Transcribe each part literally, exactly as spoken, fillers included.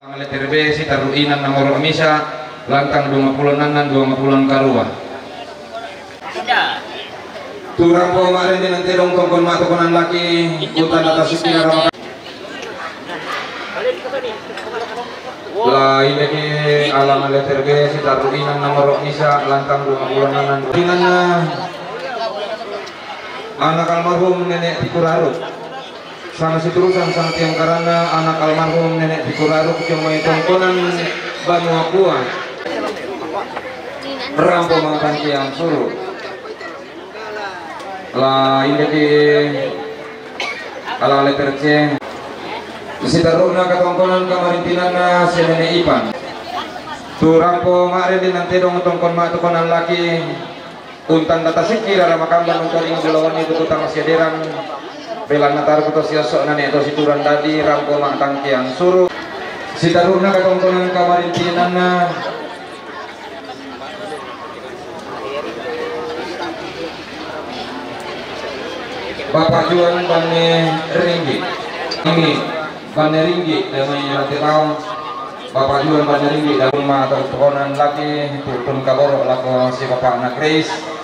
Letter B, sitarru' inang nomoro' misa', lantang duangpulo annan, duangpulo karua. Tu rampo ma'rendeng tedong tongkon matokonan laki, untang tassikki' rara maka-, la indeke alang letter B, sitarru' inang nomoro' misa', lantang duangpulo annan, duangpulo karua. Ana' almarhum Nene' Tikuraru. Sanga siturusan sanga tiangkaranna ana' almarhum Nene' Tikuraru, kecamatan Tongkonan Banua Pua. Rampo mangkang tiang suru. La indeke ala letter C. Sitarru'na katongkonan kamarintinanna si Nene' Ipan. Tu rampo ma'rendeng tedong tongkon matokonan laki. Untang tassikki' rara makamban untoring bulawanni tu kota Masiaderang, belanna tarku to siasso'na ne to siturang dadi rampo mangkang tiang suru. Sitarru'na katongkonan kamarintinanna Bapak Juan Banne Ringgi. Ini Banne Ringgi, damai rante taung. Bapak Juan Banne Ringgi, damai matokonan laki, tutun kaboro' lako si bapa'na Grace.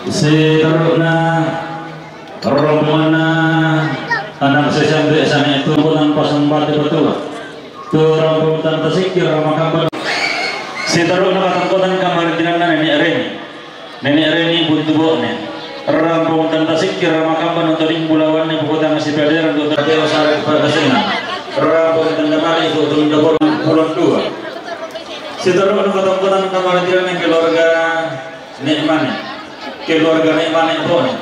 Sitarru'na rombonganna ana' sesante sane tu rombongan pasang bate patua. Tu rombongan tassikki' rara makamban. Sitarru'na katongkonan kamarintinanna Nene' Reni. Nene' Reni Buntu Bo'ne. Rampo untang tassikki' rara makamban untoring bulawanni pokotang sipaderang tu tadeo sare pagasingan. Rampo untang damali tu tunda pulang dua. Sitarru'na katongkonan kamarintinanna keluarga Ne' Mane. Keluarga Ne' Mane Bo'ne.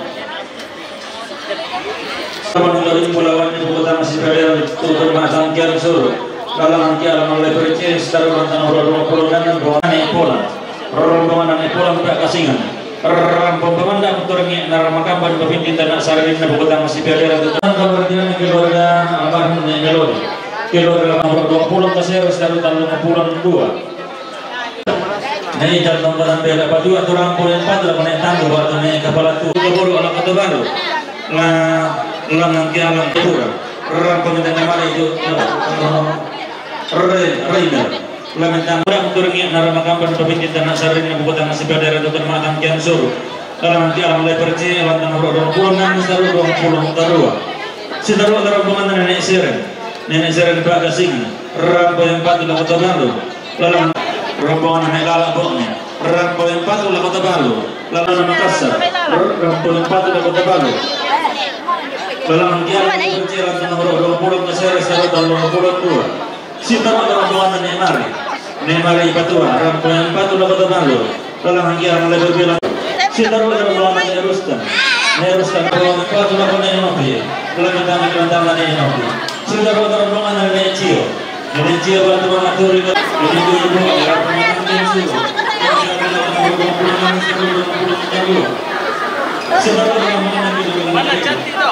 Kapan untoring bulawanni pokotang sipaderang tu tadeo mangkang tiang suru. Lalang angki alang letter C, sitarru' lantang duangpulo annan, duangpulo karua. Rombongan Nene' Polang pagasingan. Rampo pamanda' mutorengnge' nara makamban papinting tana' saririnna pokotang sipaderang tu tadeo. Kamardian keluarga almarhum Ne' Melodi. Keluarga nomoro' duangpulo kasera sitarru' tallungpulo dua. Ne' Ical tongkonan bela patua tu rampo yang patu lako Ne' Tandu batu Ne' Kapala tu kaboro' lako Kota Baru. La, lalang angki alang pura. Rampo minta namale itu. Re, Rina. Lamentang orang turingi nara makamban papinting tana' saririnna pokotang sipaderang tu tadeo mangkang tiang suru. Lalang angki alang letter C, lantang nomoro' duangpulo annan, sitarru' duangpulo karua. Sitarru'na rombonganna Nene' Seren. Nene' Seren pagasingan. Rampo yang patu lako Kota Baru. Lalang rombongan Ne' Lala Bo'ne. Rampo yang patu lako Kota Baru. Lalang Makassar. Rampo yang patu lako Kota Baru. Lalang angki alang letter C, lantang nomoro' duangpulo kasera sitarru' tallungpulo dua. Sitarru'na rombonganna Ne' Mari. Ne' Mari patua, rampo yang patu lako Kota Baru. Lalang angki alang letter B. Sitarru'na rombonganna Ne' Rustan. Ne' Rustan, rampo yang patu lako Ne' Novi. Lalang angki alang letter B. Sitarru'na rombonganna Ne' Cio. Ne' Cio batu mangaturi. Ini ibu-ibu, rampo yang patu. Sitarru'na rombonganna Ne' Cio. Mana cantik tu?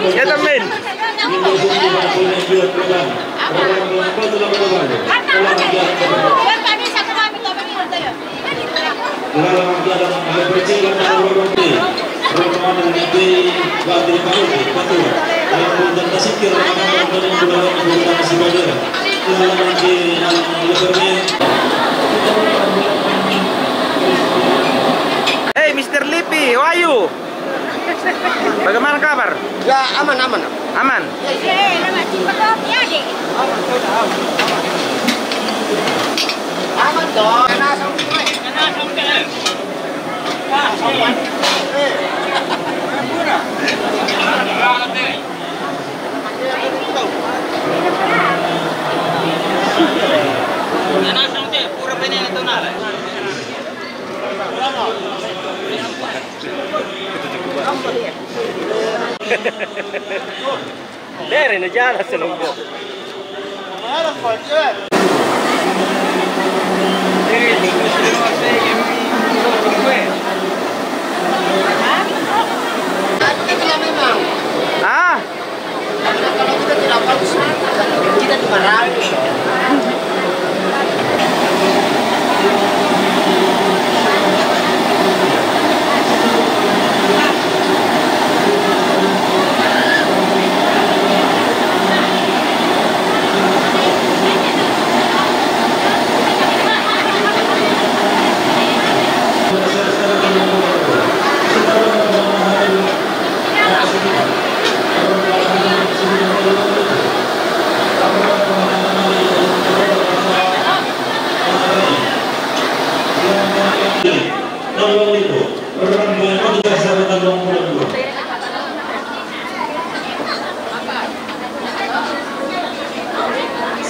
Ya, Tamin. Hei, Mister Lipi, Wahyu. Bagaimana kabar? Ya, aman, aman. Aman? Aman dong. Dere na jala selonggo. Ah. Kalau kita tidak bagus, kita cuma rame.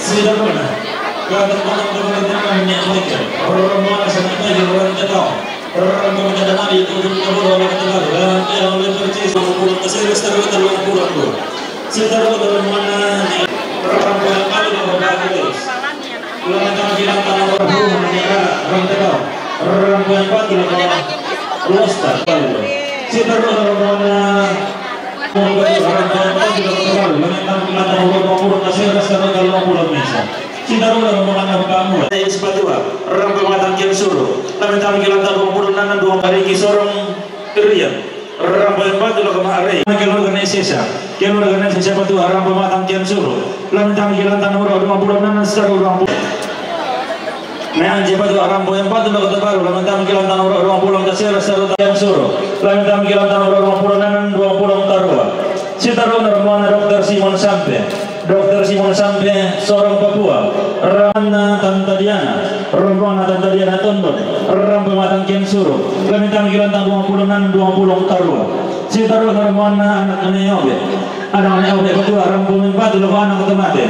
Sida rona, kada mana kada mana menyampaikan. Rona sana tadi orang cakap. Rona mana ada lagi itu pun kamu orang cakap. Dan yang oleh percis orang pulang ke saya, sekarang kita orang pulang tu. Sida rona mana orang pulang kali orang pulang terus. Lamentang kilantang orang pulang ni orang cakap. Rona pulang pati orang pulang. Losta. Sida rona mana Sida rona rombongan Nampula, rambang matan Kian Suru, lamentang kilantang dua puluh enam, dua hari ki sorong terian. Rambang batu lo kemari. Keluarga Nesesa, keluarga Nesesa batu, rambang matan Kian Suru, lamentang kilantang nomor dua puluh enam, seru dua puluh. Mean je batu, rambang batu lo Kota Baru, lamentang kilantang nomor dua puluh, Tasera, seru Kian Suru, lamentang kilantang nomor dua puluh enam, dua puluh tarua. Sida rona rombongan Dokter Simon Sampe. Dokter Simon Sampe, sorong Papua. Rombongan Tanta Diana. Rombongan Tanta Diana Tondon. Rambang matan Kian Suru. Lamentang kilantang dua puluh enam, dua puluh tarua. Sida rona rombongan anak Neobe. Anak Neobe Papua, rambang batu lo anak Kota Mate.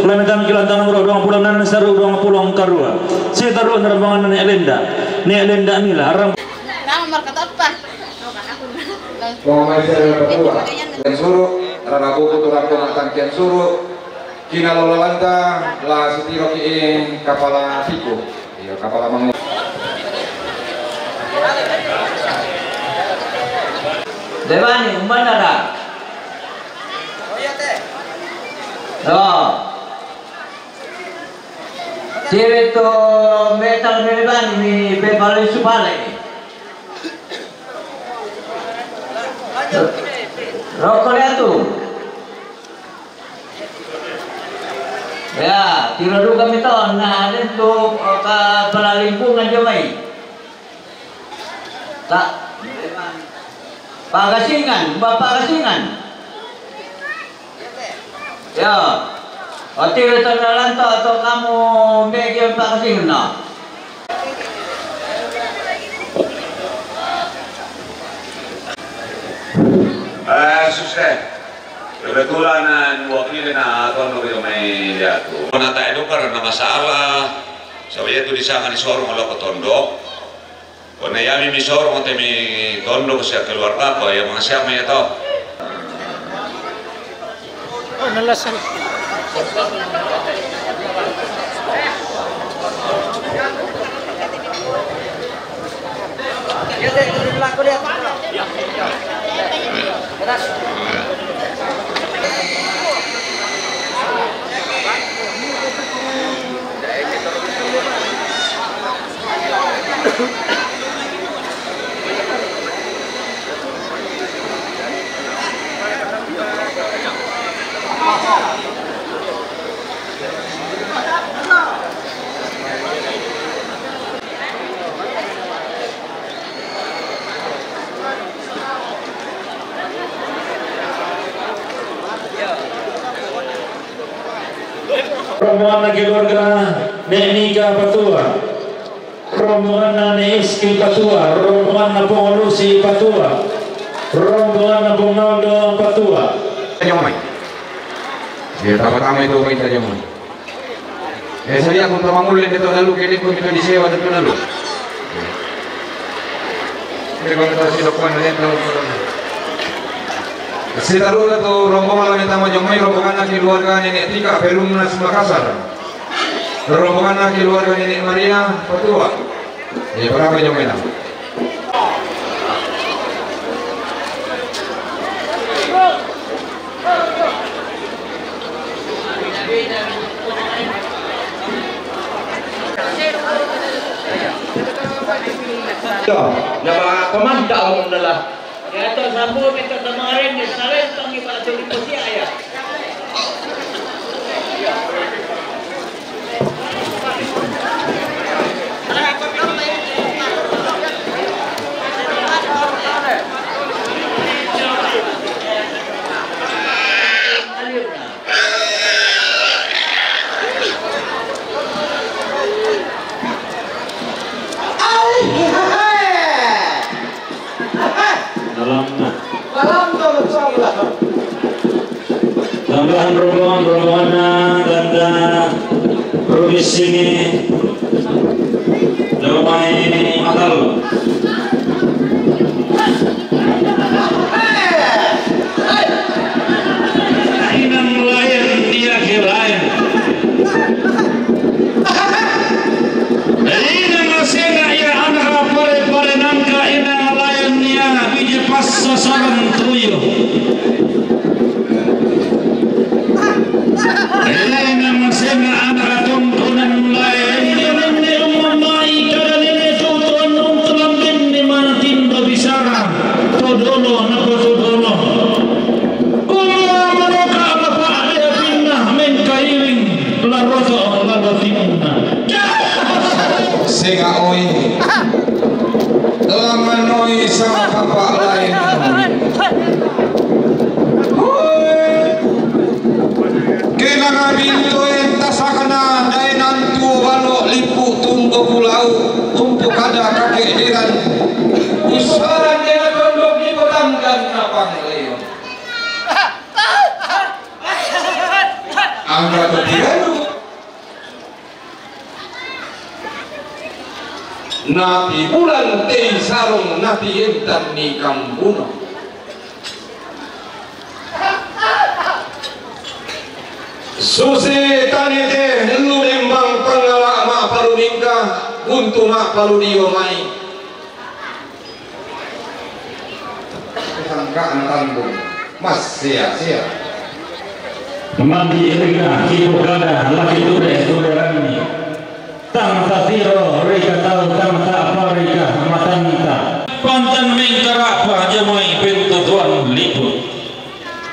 Lamentang kilantang nomor dua puluh enam, seru dua puluh tarua. Sida rona rombongan Nenek Lenda. Nenek Lenda Mila. Ram- Nama marka apa? Pemain sepak bola. Kian Suru, rarabu kutu rambang matan Kian Suru. Kina lola lanta, la sitiro ki kapala tiku. Iya, kapala mangu. Debani, umbanda da. Oh. Tiri to metal me Debani mi bepalo supale. Roko le atu. Ya, tiro duka mi to, na, den tu, eh, kapala lingkungan jo mai. Ta-, Pagasingan, ba Pagasingan. Yo. O tiro to nalanto to kamu megi Pagasingan no. Eh, suse. Kebetulan, eh, wakili na tondo kita mai lihat tu. Kona ta edukar na masalah. Sabalia tu di sana ni sorong lo ko tondo. Kona yami mi sorong te mi tondo ko sia keluarga ko ya mangasiama ya to. Oh, nalasan. Rombongan keluarga Nek Nika Patua. Rombongan Nek Iski Patua. Rombongan Pongolusi Patua. Rombongan Pongaldo Patua. Nyomai. Dia pertama itu kita nyomai. Eh, saya pun sama mulai kita lalu, kini pun kita disewa, kita lalu. Terima kasih, dokter. Sitaru' tu rombongan la mintama jomai, rombonganna keluarga Nenek Tika, Perumnas, Makassar. Rombonganna keluarga Nenek Maria, Patua. Ya, berapa jomai na? Ya, nama pemantau adalah. Ya, to sambu, mito kemarin di Salentong, di Batu, di Posia, ya. Dalamna. Dalam dalam dalam. Tambahan rombongan, rombonganna Tanta Rubis ini. Jomai matal. Inang laen dia ke laen. Inang sena ia anak pare-pare nangka inang laen ia biji passa sarang tuyu. Inang sena anak tongkonan laen ia nenne umamai kada nene tutuan untuk lambin ni manatindo bisara. Todolo napa todolo. Uma manoka bapa dia pinna mengkailing laroto lalotinna. Sega oi. Lamanoi sama bapak lain. Hui. Kena ngabinto entasakana daenan tuo balo lipu tunggo pulau untuk ada kakek deran. Usaran dena tondok di petanggan napang leon. Angga tetiga. Nati bulan tei sarung nati entan ni kambuno. Susi tani te elu memang pangala ma palu mingka buntu ma palu dio mai. Sangka na tambung. Mas sia-sia. Mandi rina kitu kada lagi tude tude rani. Tang tatiro rika tau tang ta apa rika matanta. Pantan mengkarapa jamai pentutuan liput.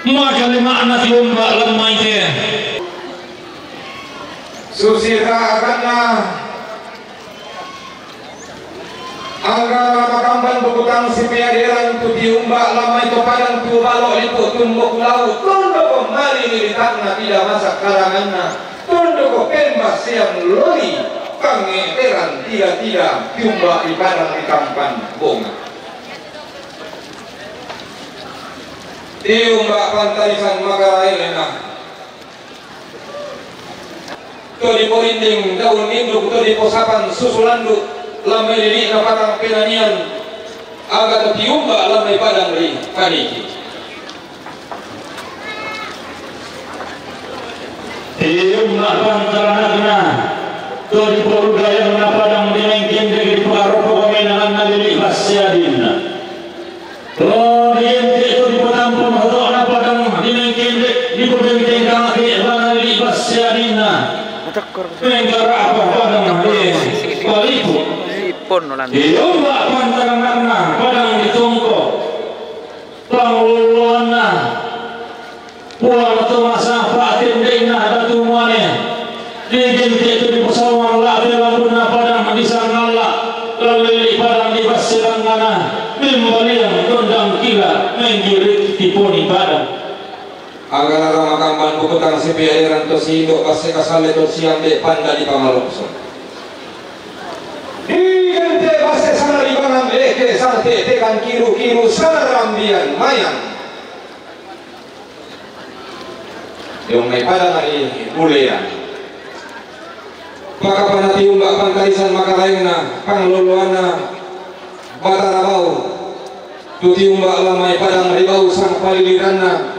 Maka lima anak lomba lemai te. Susira akanna. Angga makamban bukutang sipiaderan tu tiumba lamai to padang tu balo lipu tumbo kulau tondo ko mali nilitakna pida masak karanganna tondo ko pemba siang loli pangeteran tida-tida tiumba di padang di kampan bonga. Tiumba pantarisan makaraelena. To diporinding daun induk, to diposapan susu landuk, lamai lili'na padang penanian, aga to tiumba lamai padang ri paniki. Tiumba pantaranakna, to diporugayangna padang di mengkindek di pakaropo kamenanganna lili' bassiadinna. To diente to dipotampung hato'na padang di mengkindek dipobenteng kangke bana lili' bassiadinna. Mengkarapa padang di palipu. Tiumba pantaranakna padang di tongko. Panguloloanna. Puang to masapa tendengna datu muane. Digente tu dipasawang la pelaluna padang di sangalla, lalili padang di basselangana, membaliang dondang kila menggirik tiponi padang. Agara makamban bukutang sipiaderan to sindo basse kasalle to siambe panda di pamalokso. Digente basse sana di bangan leke sana te tekan kiru-kiru sana rambian mayang. Yong mai pada mai bulean. Maka panati umba pangkalisan makalaengna pangloloanna Batara Bau. Tuti umbak lamai padang ribau sang paliliranna.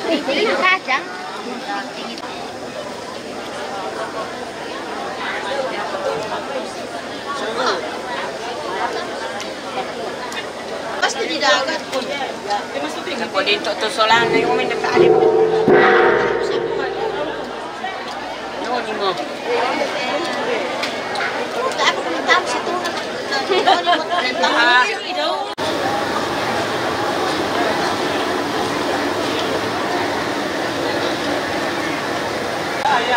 Kacang. Pasti di dagat. Kau di tok tu solang ni, umi dekat ada. Ni mo. Aku minta situ.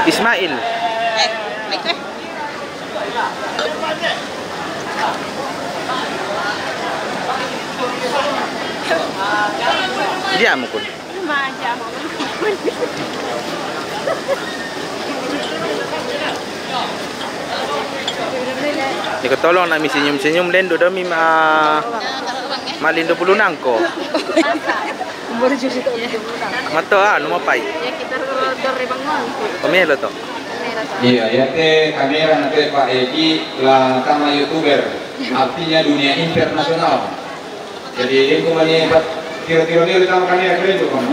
Ismail. Diam, Kun. Iko tolong nak mi senyum-senyum, lendo dami ma, ma lendo bulu nangko. Mato anu mapai. Pamelo to. Iya, ya te kamera nate Pak Egi la tama YouTuber, artinya dunia internasional. Jadi, ini cuma ni empat kira-kira ni utama kami yang keren tu, Bang.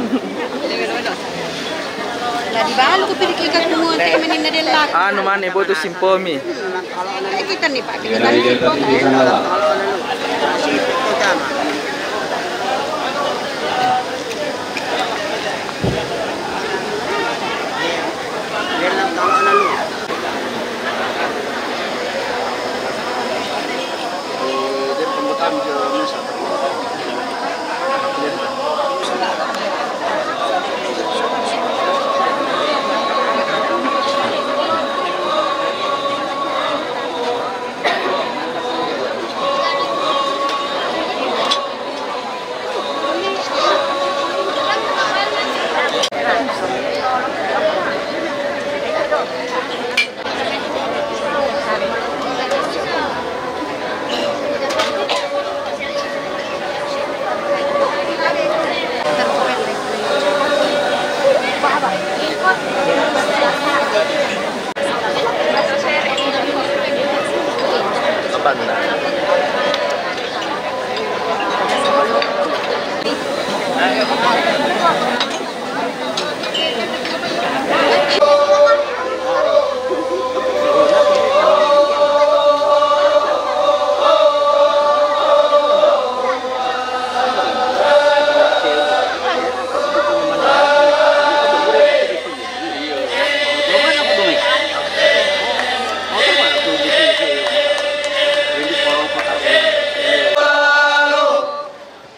Lah, di balu ko pili ka kumuha kay manin na din lahat. Anu man, ibo to simpomi. Ay, kita ni pa, kita ni simpomi.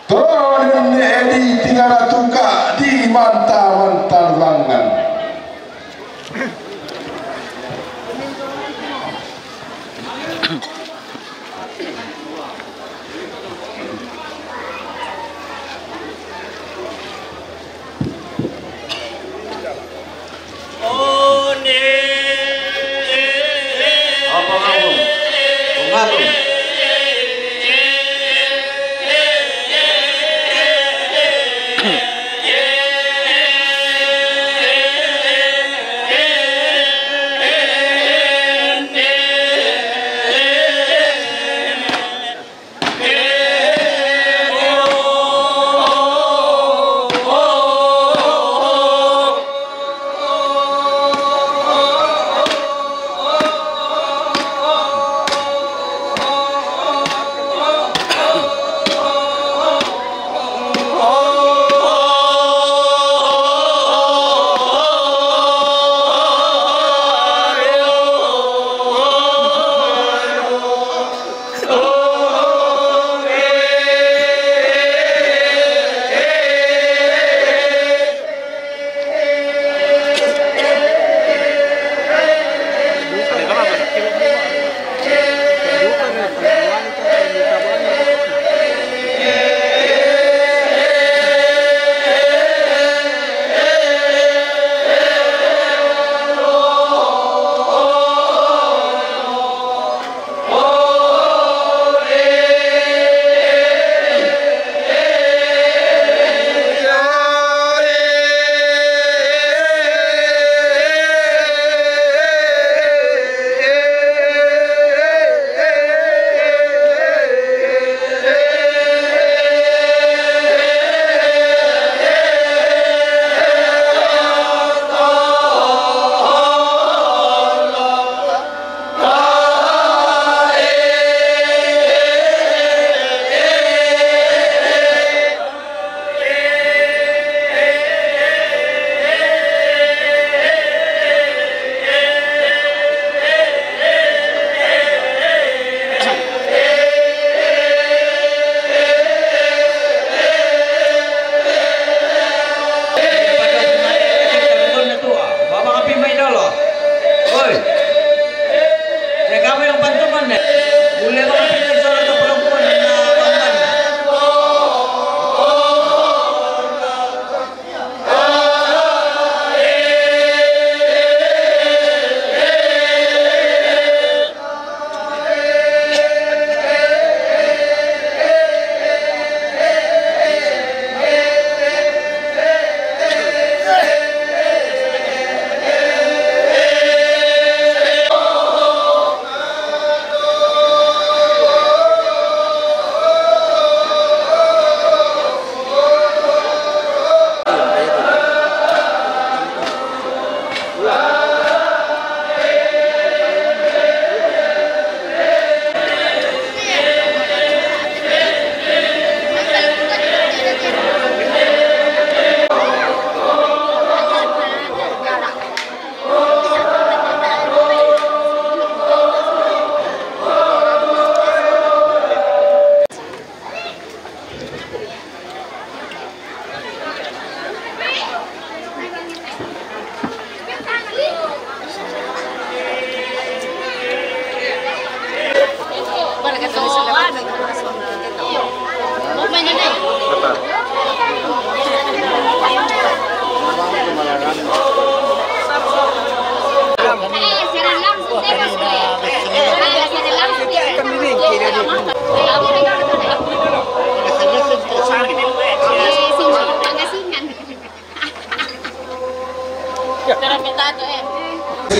Toro ni ne di tingara tuka di manta-manta langan. Apa ngabung? Ngabung.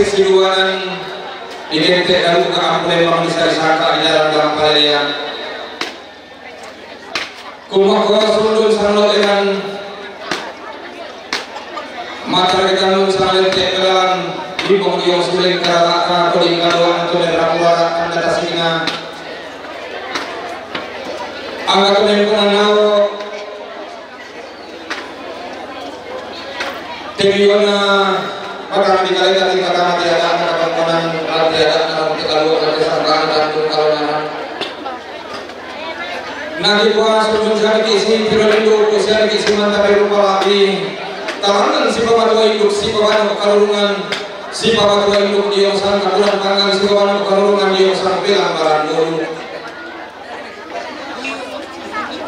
Siluan identik dalu ka ampun memang bisa disangka di dalam gampang ya. Kumak kuas undun sanlo dengan mata kita nun sanlo te pelan di pong iyo suling karata ko di kaluan to dan rapura kanda tasina. Angga to mempunan nao. Temiona, maka di kalita di kata mati ada, maka pangkonan, mati ada, maka mati kalu, maka sangka, maka pun kalu nana. Nanti kuas pun sari kisi, piro rindu, ku sari kisi mantap di rupa lagi. Talangan si pamatua induk, si pamatua kalurungan, si pamatua induk di yang sang kapulan pangan, si pamatua kalurungan di yang sang pelang barang dulu.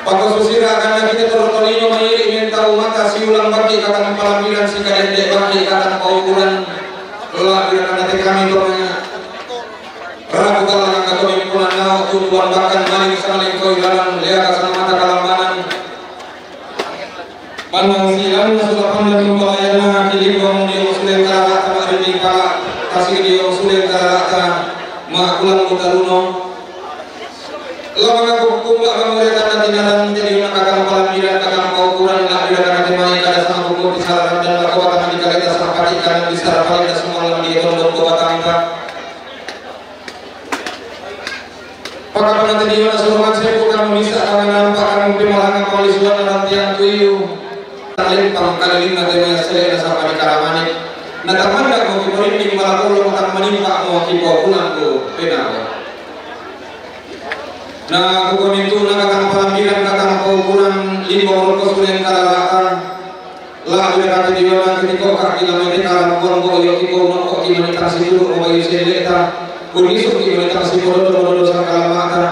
Pakosusira kana kita torotonino mairi mentau mata siulang baki katang palambiran si kadende baki katang paukuran. Lagi kana te kami tona. Rabu talang kato mimpunan nao tutuan bahkan maning saling koi dalam lea kasang mata kalambanan. Panang silan na sulapan dan mempelayan na kilikong di usulin karata ma rini pala kasih di usulin karata ma kulang kutaluno. Lamang aku kumba bang mereka nanti nalang jadi una kakang palambiran kakang paukuran na bila kakang temai kada sama buku di sararan dan lako batang di kalita sampati kanan di sarapalita semalam di tondok kota tangka. Pakapana tadi wana suruhan saya bukan bisa karena nampak kamu pimalangan panglisuan dan tiang tuyu. Talempang kaliling na tema sele na sapa di karamani. Na tamanda mo kiporinding malakolo matang manimpa mo kipokunan ko penawa. Na kukomintu na katang palambiran katang paukuran limbo roko sulen kalalaka. La bira kati diona kini ko kaki la mete kalam kon ko iyo ki ko no ko ki mani tang si turu ko bayu sendeta. Kuni su ki mani tang si kodo do kodo do sangkala mata.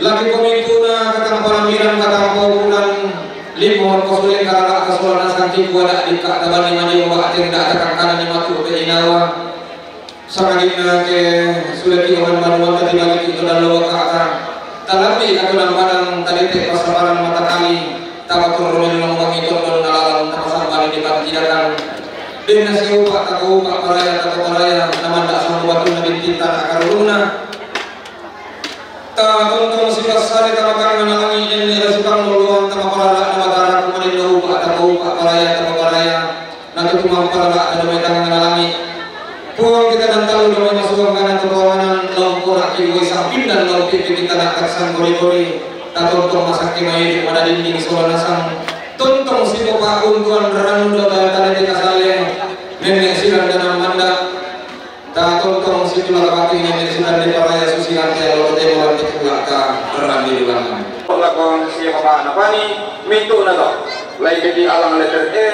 Laki komituna katang palambiran katang paukunan limo ko sulen kalala ka sulan asang ki kuada di ka tabani mani umba ateng da takang kanan ni matu pe inawa. Sakalina ke sudah kioman manuan tadi balik itu dan lo kata. Talabi katulang barang tadi te pasabaran mata kami. Tapatur rumah memang wangi tondon nalalang tapasang balik di pantidakan. Dena si upa tako upa paraya tako paraya naman da sang batu na bintintan akaruluna. Ta tontong si pasare tamatang na langi nene da si panguluan tama parala na matara kumanin na upa tako upa paraya tako paraya. Natu tumang parala na dametang na langi. Puang kita dan talu damai masuang kanan tuanganan laung korak ki uwe sampindan laung pipi kita na taksang gori-gori. Ta tontong masak ki mayu di mana dinding sola nasang. Tontong si popa untuan ranu da tane kita sale. Nene siran danang manda. Ta tontong si tula kapati nene siran de paraya susi nanti alo te molan te pula ka rani ulangan. Lakon si popa napani mintu na to. Lai beti alang letter E.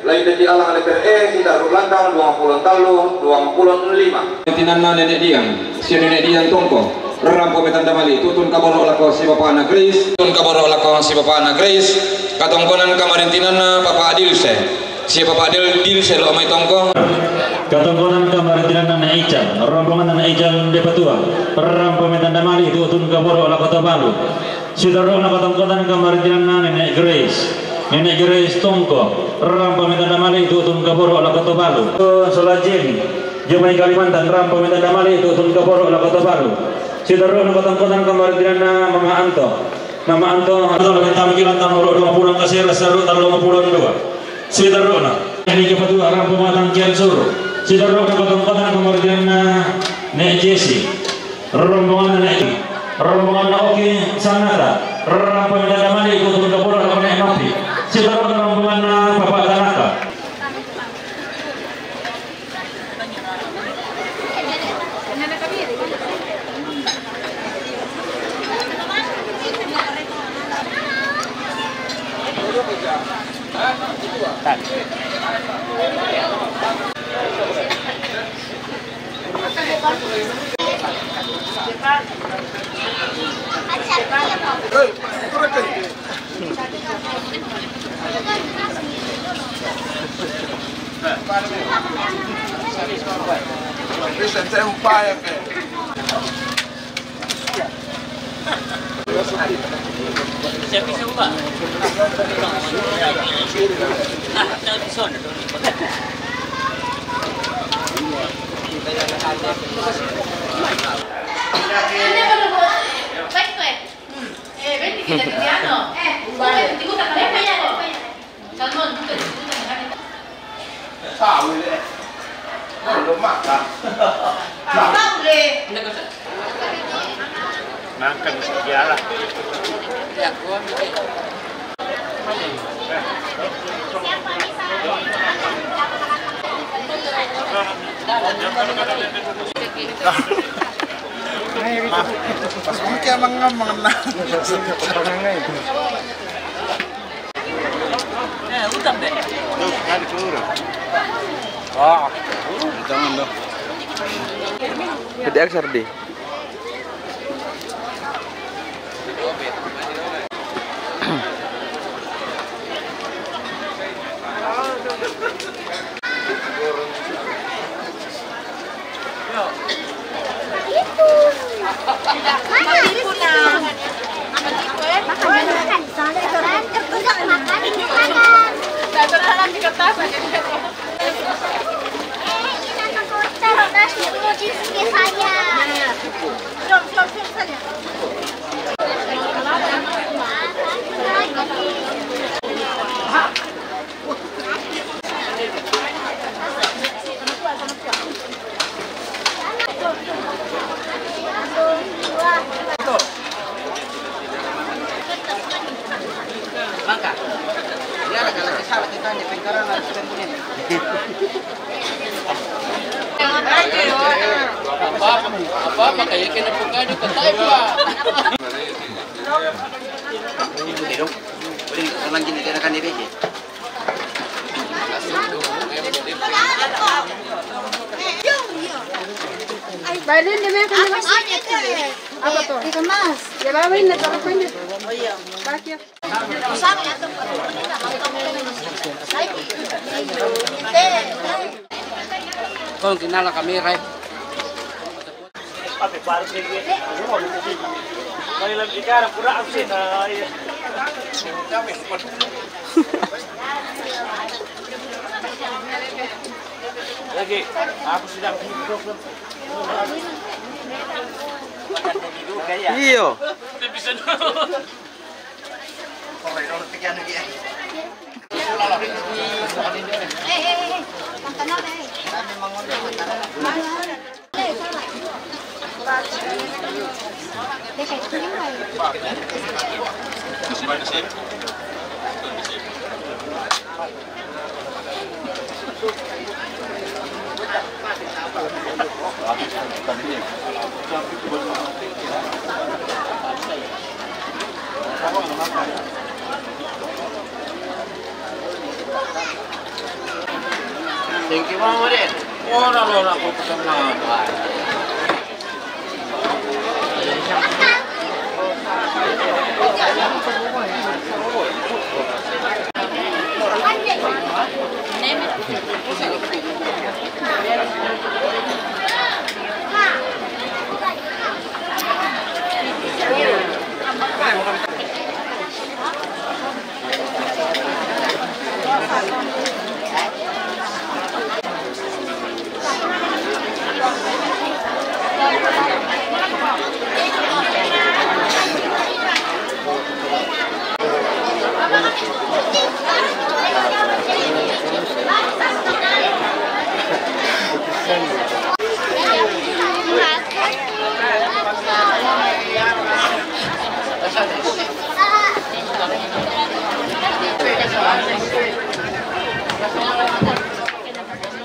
Lai beti alang letter E, si taru lantang dua puluh talu, dua puluh lima. Tinanna nenek diang, si nenek diang tongko. Rampo metanda mali, tutun kaboro lako si bapana Grace. Tutun kaboro lako si bapana Grace. Katongkonan kamarintinanna Papa Adil se. Si Papa Adil, Dil se lo mai tongko. Katongkonan kamarintinanna Nenek Ical. Rombongan Nenek Ical de patua. Rampo metanda mali, tutun kaboro lako tabalu. Sidarona katongkonan kamarintinanna Nenek Grace. Nenek Grace tongko, rampa metanda mali tutun kaboro lako tabalu. Solajin, jomai Kalimantan, rampa metanda mali tutun kaboro lako tabalu. Sidarona katongkonan kamarintinanna Mama Anto. Mama Anto, Anto lagi tamkilan tamoro dua pulang kasih rasa lu talo pulang dua. Sidarona. Ini kepatua rampa matang kian suru. Sidarona katongkonan kamarintinanna Nek Jesi. Rombongan na iki, rombongan na oki sanata, rampa metanda mali tutun kaboro lako Nek Nopi, sitorong rombongan na Papa Tanaka. Siapa sih, Pak? Ah, tahu di sana. Questo è. Eh, vedi che italiano? Eh, ti gusta, ti gusta, ti gusta. Salmon, tutte le sedute magari. Saule. Non lo manca. Saule. Manca di studiare. Pas mungkin emang ngomong. Ah, jangan dong. Gede aksar deh. Maka, ya, kalau kita salah, kita hanya pengkarangan, kita punya. Apa, apa, apa, kayak kena buka di kota itu, Pak. Boleh, lanjut, kita akan di B K. Balun di mana? Apa sih itu? Apa tuh? Dikemas. Ya, bawa ini, taruh ini. Oh iya. Bakit? Kung kinala kami, Ray. Ate, parang sige. May lang di ka, pura absent, ah, iya. Lagi, aku sudah. Iyo. Thank you, Mama, deh. Ora, ora, kok pesan apa?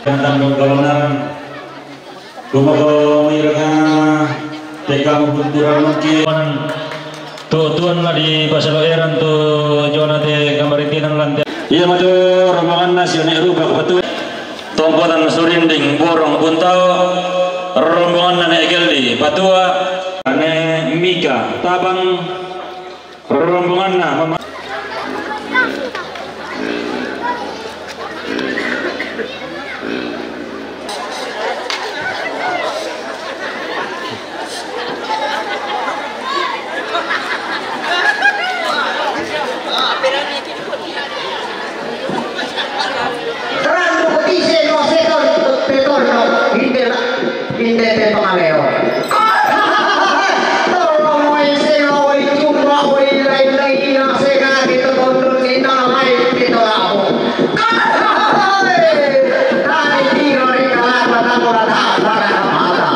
Tentang kebenaran. Kumako mirga teka mubunturan mungkin. Tu tuan la di pasalo eran tu jona te kamaritinan lantai. Iya matu rombongan nasi ne rupa kebetulan. Tompotan surinding borong buntau rombongan nane geldi patua. Ane Mika, tabang rombonganna mema- Randu ko dise no seton, seton no, inde la, inde te pangaleo. Tolong woi sing woi cuma woi lai lai na sing agi to tondon ni na lai pito lapo. Tadi tiro ri kalapa tamo rata para mata.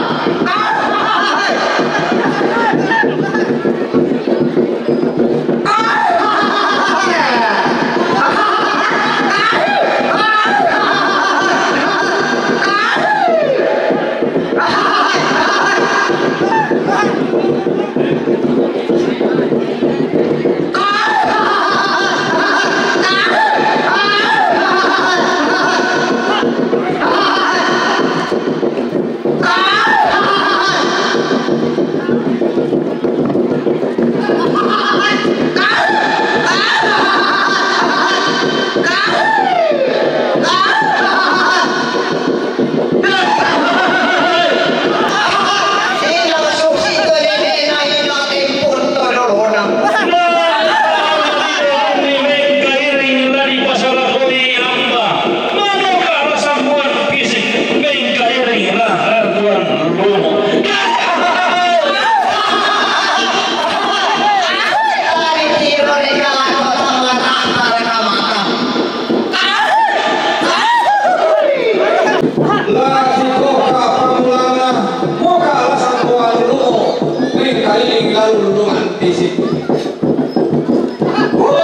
La sikoka pamulana, moka la sampoa luluo, ring kailing lalu lulungan tisi. Woi,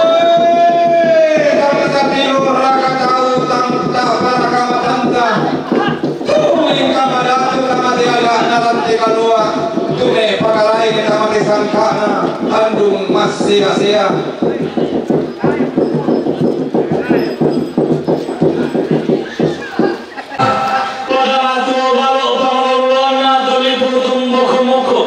tapi-tapi lo raka tau tang tak para kamatanta. Tuling kamadatu kamate ala nalan te kalua. Tune pakalai kamate sangkana, andung massia-sia. Pada atu balo pangaloloanna to lipu tumboko-moko.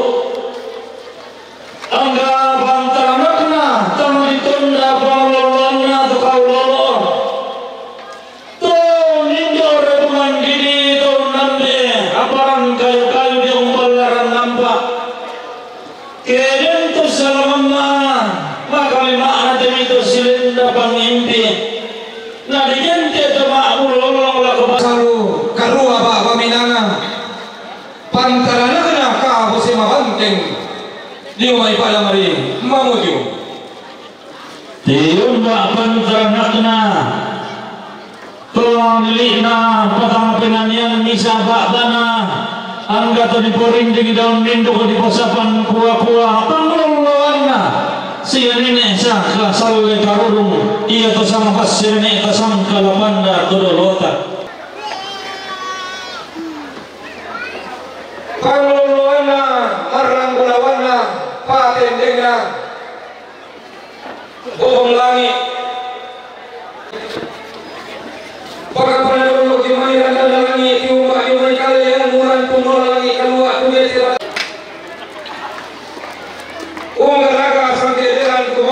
Angga pantaranakna tang ditonda pangaloloanna to kaulolo. To nindo repungan didi to nande aparang kayu-kayu di umballaran nampa. Ke den to salamanna, maka mema'na te mito silenda pangimpi. Na digente to ma'bulolong lako ba- Salu karua ba paminanga. Pantaranakna ka bose mabanteng. Dio mai pada mari mamuju. Tiumba pantaranakna. Tuang lili'na patang penanian misa ba'bana, angga to diporinding daun linduk diposapan kua-kua pangloloanna, sia nene saka salle karurung, ia to sangkas sia nene tasangka lapanda to dolota. Pangloloanna, marranggulawanna, patendengna. Bohong langit. Pakapada dulu di mai randa langit, di umat di mai kale yang murang pun langit keluar tu dia tidak. Uang raga sampai dengan tu.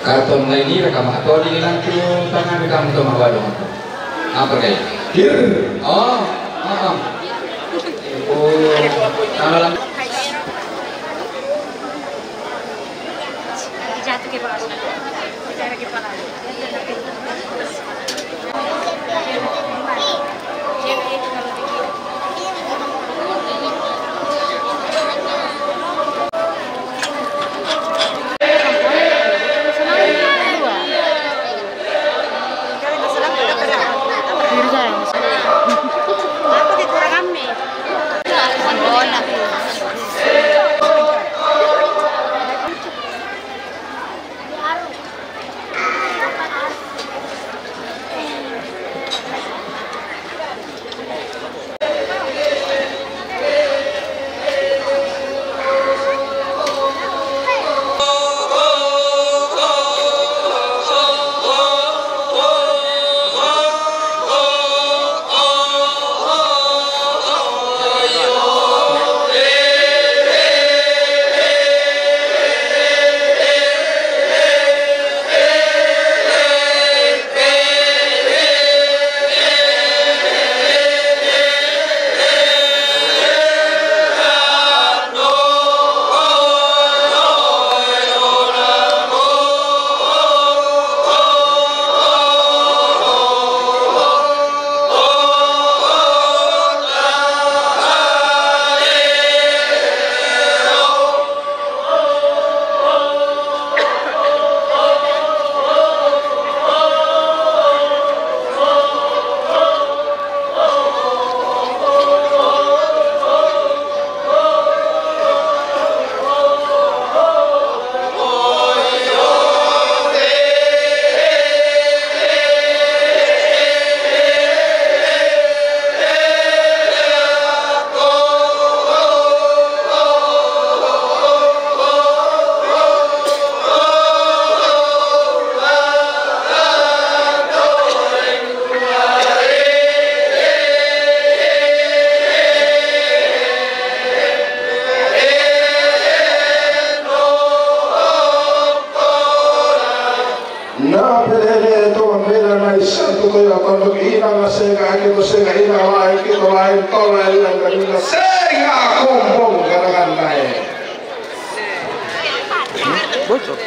Karton lain ini rekam atau di lantu tangan rekam tu mak warung tu. Apa kaya? Kir. Oh, oh, oh. Oh, tangan lang- Jatuh ke bawah. Bicara kepala. Na pelele to mambela nai santu to ya tondok ina na sega ake to sega ina lai ke to lai to lai lang kami na sega kombong karangan nai. Bocor.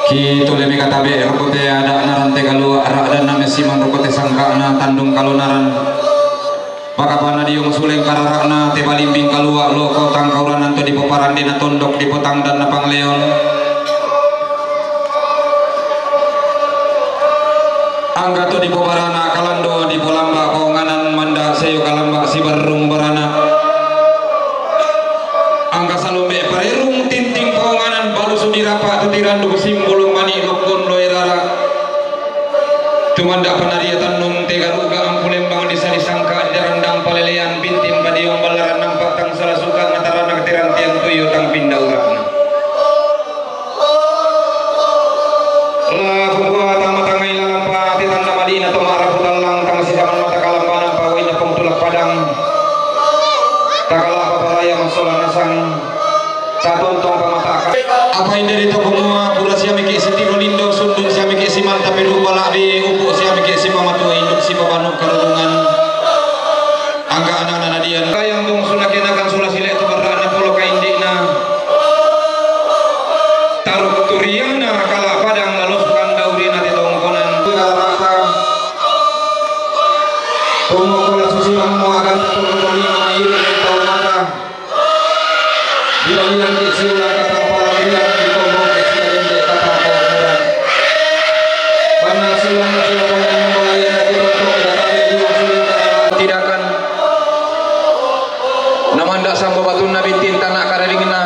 Ki tole mi katabe rokote ada naran te kalu ara ada name siman rokote sangka na tandung kalu naran. Pakapana diong suleng kararakna te balimbing kalua loko tangkauran anto dipoparande na tondok dipotangdan na pangleon. Angga to dipobarana kalando dipolamba paunganan manda seyo kalamba sibarrung barana. Angga salombe parerung tinting paunganan balu sudirapa tu tirandung simbolo mani lokon loerara. Tumanda panaria tannung te garuga ampu lembang desa disangka di darandang palelean bintin padiong balaran nampak tang salah suka matarana keterantian tuyo tang pinda uratna. La pupua tang matangai lalampa te tanda madina to marapu tallang tang sisaman mata kalambanan pawai na pong tulak padang. Takala paparaya masola nasang. Tatontong pamataka. Apa inda di toko mua, pura siami ki sitiro nindo, sundun siami ki simanta piru bala'bi, upu siami ki simamatua induk sipabanu karurungan. Angka anak-anak nadian. Kayang tung suna kenakan sula sile tu barana polo kaindikna. Taruk turianna kala padang lalu sukan daurina di tongkonan. Kala rata. Komo kola susi lammo akan toko lima iru tau mata. Bila-bila ki siulang kata kepala bilang di kombong ke sila jende kata komoran. Bana siulang siulang yang membahayakan di kombong kata bilang siulang kata tidak akan. Namanda sambo batunna bintin tanah kararingna.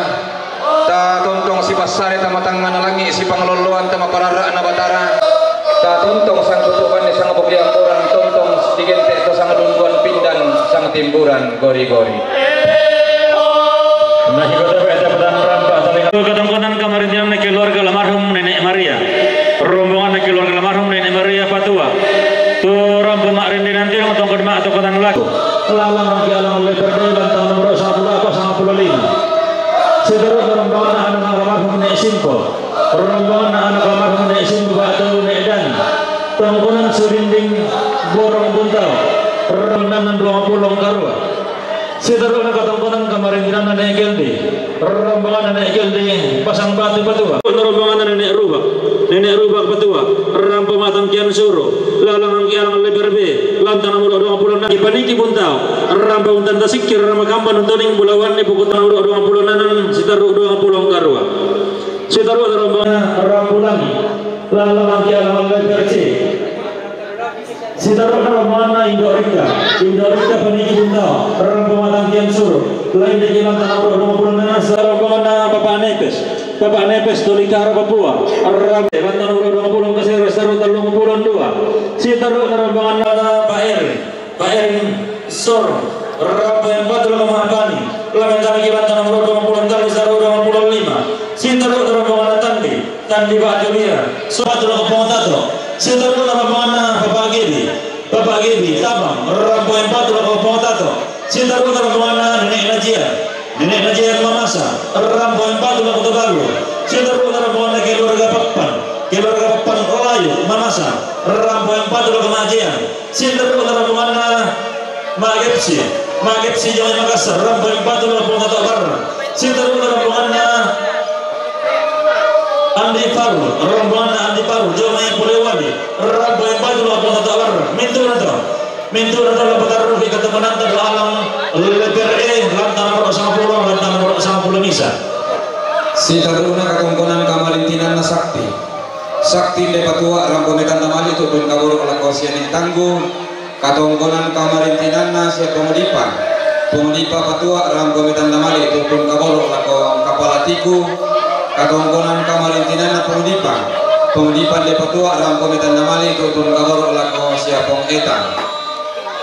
Ta tontong sipassare tama tangngana langi sipanglolloan tama pararra'na Batara. Ta tontong sangkutu banni sangboki amboran tontong digente to sangdunduan pindan sangtimburan gori-gori. Nah, ikut apa ada petang rampak saling. Katongkonan kamarintinanna keluarga almarhum Nenek Maria. Rombongan keluarga almarhum Nenek Maria Patua. Tu rampo ma'rindinan tiang tongkon ma tokotan laku. Lalang ki alang lebar dai lantang nomor sepuluh apa sepuluh lima. Seterus rombongan anak almarhum Nenek Simpo. Rombongan anak almarhum Nenek Simpo batu Nenek Dan. Tongkonan serinding borong buntau. Rendanan dua puluh karua. Sitaruhna katongkonan kamarintinanna Nenek Geldi. Rombongan Nenek Geldi pasang batu Patua. Rombongan Nenek Rubak. Nenek Rubak Patua. Rampo matang kian suru. Lalang angki alang lebar be. Lantang nomor dua puluh enam. Kipaniki buntau. Rampo untanta sikir rama kamban untoning bulawan ni pukut nomor dua puluh enam. Sitaruh dua puluh karua. Sitaruh rombongan rampulan. Lalang angki alang lebar C. Sitaruhna rombonganna Indo Rika. Indo Rika paniki buntau. Rampo matang kian suru. Lain di kilan tanah dua puluh enam. Rombonganna Bapak Nepes. Bapak Nepes Tolikara Papua. Rampo matang dua puluh kasih sitaruh tellung puluh dua. Sitaruhna rombonganna Pak Eri. Pak Eri Sor. Rampo yang batu lama pani. Lain tanah kilan tanah dua puluh enam. Sitaruh rombonganna Tandi. Tandi Pak Julia, sobat loko pongtato. Sitaruh rombonganna Bapak Gibi. Bapak Gibi, Tabang, rampo empatu loko pongtato. Sitaruh rombonganna Nenek Najia. Nenek Najia Mamasa, rampo empatu loko Tobalu. Sitaruh rombonganna keluarga Pappan. Keluarga Pappan Olayu, Mamasa, rampo empatu loko Majia. Sitaruh rombonganna Magepsi, Magepsi Jomai Makassar, rampo empatu loko pongtato barra. Sitaruh rombonganna Andi Paru, rombonganna Andi Paru, Jomai Polewali, rampo empatu loko pongtato barra. Mintu nato, mintu nato loko patarruki katongkonanta doalang leper e, lantang nomor sepuluh, lantang nomor sepuluh misa. Sitaruhna katongkonan kamarintinanna Sakti. Sakti nde Patua rampo metanda mali tu'tun kaboro lako siane tanggu. Katongkonan kamarintinanna sia Pongdipa. Pongdipa Patua rampo metanda mali tu'tun kaboro lako kapala tiku. Katongkonan kamarintinanna Pongdipa. Pongdipa nde Patua rampo metanda mali tu'tun kaboro lako sia Pong Eta.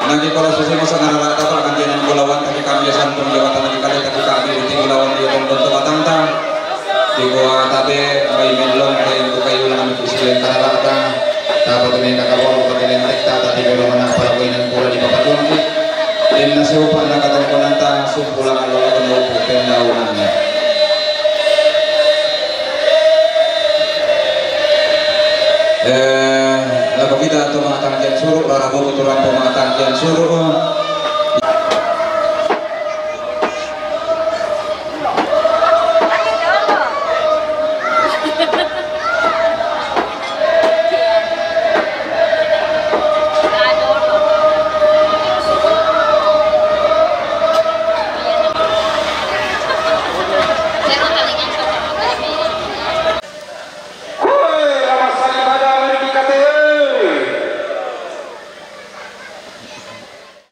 Naki pala susi masa ngarara tapa kantinan kulawan taki kami santung jawatan naki kali taki kami uti kulawan dia tondon to batangta. Di gua tabe mai mellong ke bukai ulang ami kusilen kararata. Tapa tu meka kabor buka kelen tekta tati belo mana pala kuinan pula di papatuan ki. Inna seupa na katongkonanta sumpulang alo alo kena upu pendaunan. Eh, lako kita tu matangkian suru, rara buku tu rampo matangkian suru.